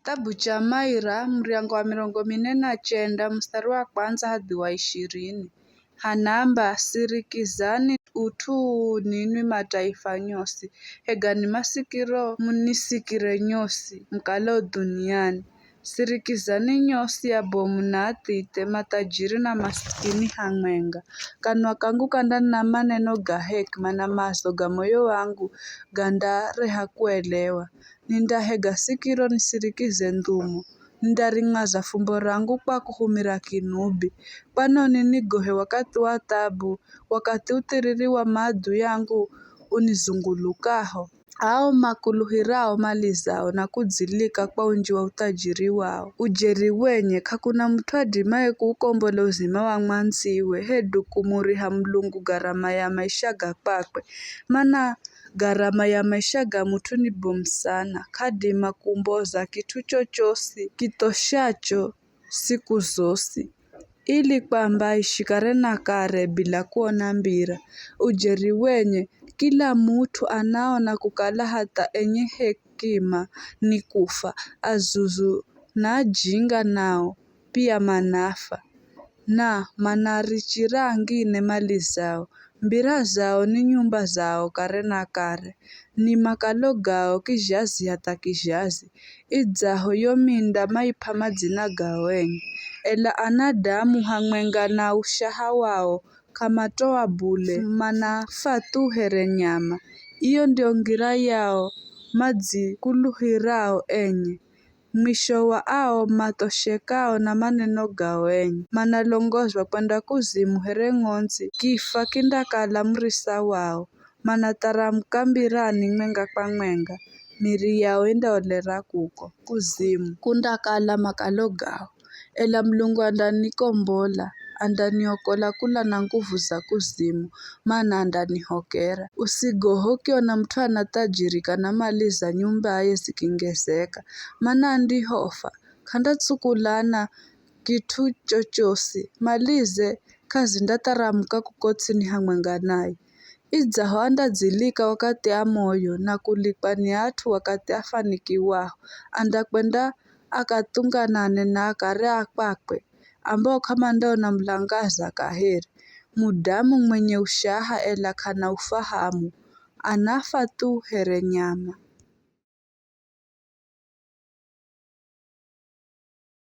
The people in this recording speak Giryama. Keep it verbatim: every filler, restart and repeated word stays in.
Kitabu cha Maira, muryango wa mirongo mine na chenda, mustari wa kwanza hadi wa ishirini. Hanamba, "Sirikizani ut'u uu ninwi mataifa nyosi, hegani masikiro munisikire nyosi mukalo dhuniani. Sirikizani nyosi abomu na athithe, mathajiri na masikini hamwenga. Kanwa kangu kandanena maneno ga hekima, na maazo ga moyo wangu gandareha kuelewa. Nindahega sikiro nisirikize ndhumo, nindaring'aza fumbo rangu kwa kuhumira kinubi. Kwanoni nigohe wakathi wa thabu, wakathi uthiriri wa maadui angu unizungulukaho?" Ao makuluhirao mali zao na kudzilika kwa unji wa uthajiri wao. Ujeri wenye, k'akuna mut'u adimaye kuukombola uzima wa mwandziwe, hedu kumuriha Mulungu garama ya maisha ga kwakwe. Mana garama ya maisha ga mut'u ni bomu sana, k'adima kumboza kit'u chochosi kithoshacho siku zosi, ili kwamba aishi kare na kare bila kuona mbira. Ujeri wenye, kila mut'u anaona kukala hatha enye hekima ni kufa, azuzu na ajinga nao pia manafa, na manarichira angine mali zao. Mbira zao ni nyumba zao kare na kare, ni makalo gao kizhazi hatha kizhazi. Idzaho yo minda maip'a madzina gao enye. Ela anadamu hamwenga na ushaha wao k'amatoa bule, manafa thu here nyama. Iyo ndio ngira yao madzikuluhirao enye. Mwisho wa ao mathoshekao na maneno gao enye, manalongozwa kwenda kuzimu here ng'ondzi, kifa kindakala murisa wao. Manatharamuka mbirani mwenga kwa mwenga, miri yao indaolera kuko. Kuzimu kundakala makalo gao. Ela Mulungu andanikombola, andaniokola kula na nguvu za kuzimu, mana andanihokera. Usigohe ukiona mut'u anathajirika na mali za nyumbaye zikingezeka, mana andihofa, k'andatsukulana kit'u chochosi. Malize k'azindatharamuka kuko ts'ini hamwenga naye. Idzaho andadzilika wakathi a moyo, na kulikwa ni at'u wakathi afanikiwaho, andakwenda akathunganane na akare a kwakwe, ambao k'amandaona mulangaza kaheri. Mudamu mwenye ushaha ela k'ana ufahamu, anafa thu here nyama.